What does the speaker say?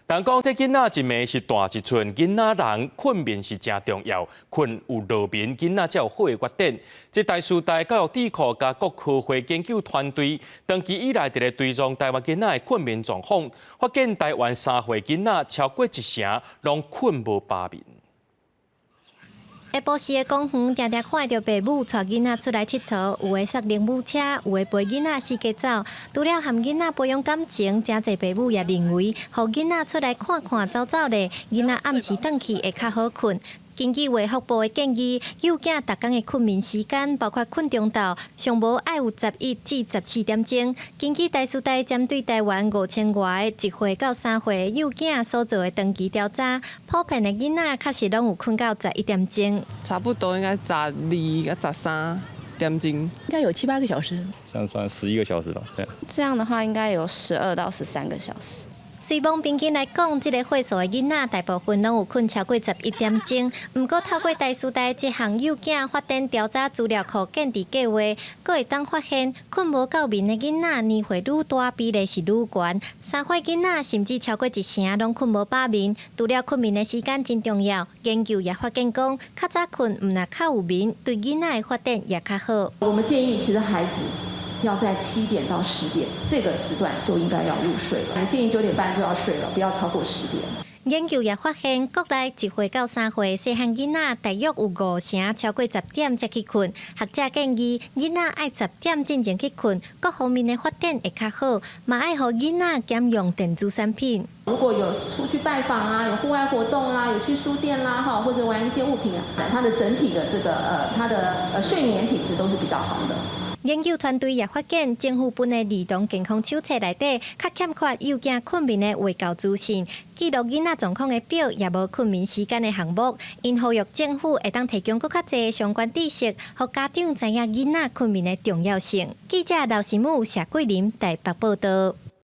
人講這囡仔一暝是大一寸，囡仔人睏眠是誠重要，睏有落眠，囡仔才有好的發展。這台師大教育智庫佮國科會研究團隊長期以來佇咧追蹤台灣囡仔的睏眠狀況，發現台灣3歲囡仔超過一成攏睏無飽眠。下晡時的公園，定定看會著爸母帶囡仔出來𨑨迌，有的捒奶母車，有的陪囡仔四界走。除了和囡仔培養感情，誠濟爸母也認為，予囡仔出來看看走走咧，囡仔暗時轉去會較好睏。根據衛福部的建議，幼囝逐工的睏眠時間，包括睏中晝，上無愛有11至14點鐘。根據台師大針對台灣5000外個1歲到3歲幼囝所做的長期調查，普遍的囡仔確實攏有睏到11點鐘。差不多應該12到13點鐘，應該有七八個小時。這樣算11個小時吧。對。這樣的話應該有12到13個小時。雖罔平均來講，這個歲數的囡仔大部分攏有睏超過十一點鐘。毋過透過台師大這項幼囝發展調查資料庫建置計劃，閣會當發現睏無夠眠的囡仔年歲愈大比例是愈懸。3歲囡仔甚至超過一成攏睏無飽眠。除了睏眠的時間真重要，研究也發現講，較早睏毋但較有眠，對囡仔的發展也較好。我們建議，其實孩子要在7點到10點這個時段就應該要入睡了。建議9點半就要睡了，不要超過十點。研究也發現，國內1歲到3歲細漢囡仔，大約有五成超過十點才去睏。學者建議，囡仔愛十點進前去睏，各方面的發展會較好。嘛愛予囡仔減用電子產品。如果有出去拜訪啊，有戶外活動啦，有去書店啦，哈，或者玩一些物品啊，他的整體的這個他的睡眠品質都是比較好的。研究團隊也發現，政府頒的兒童健康手冊內底，較欠缺幼囝睏眠的衛教資訊，記錄囡仔狀況的表，也無睏眠時間的項目。𪜶呼籲政府會當提供閣較濟相關知識，予家長知影囡仔睏眠的重要性。記者劉新武、謝桂林台北報道。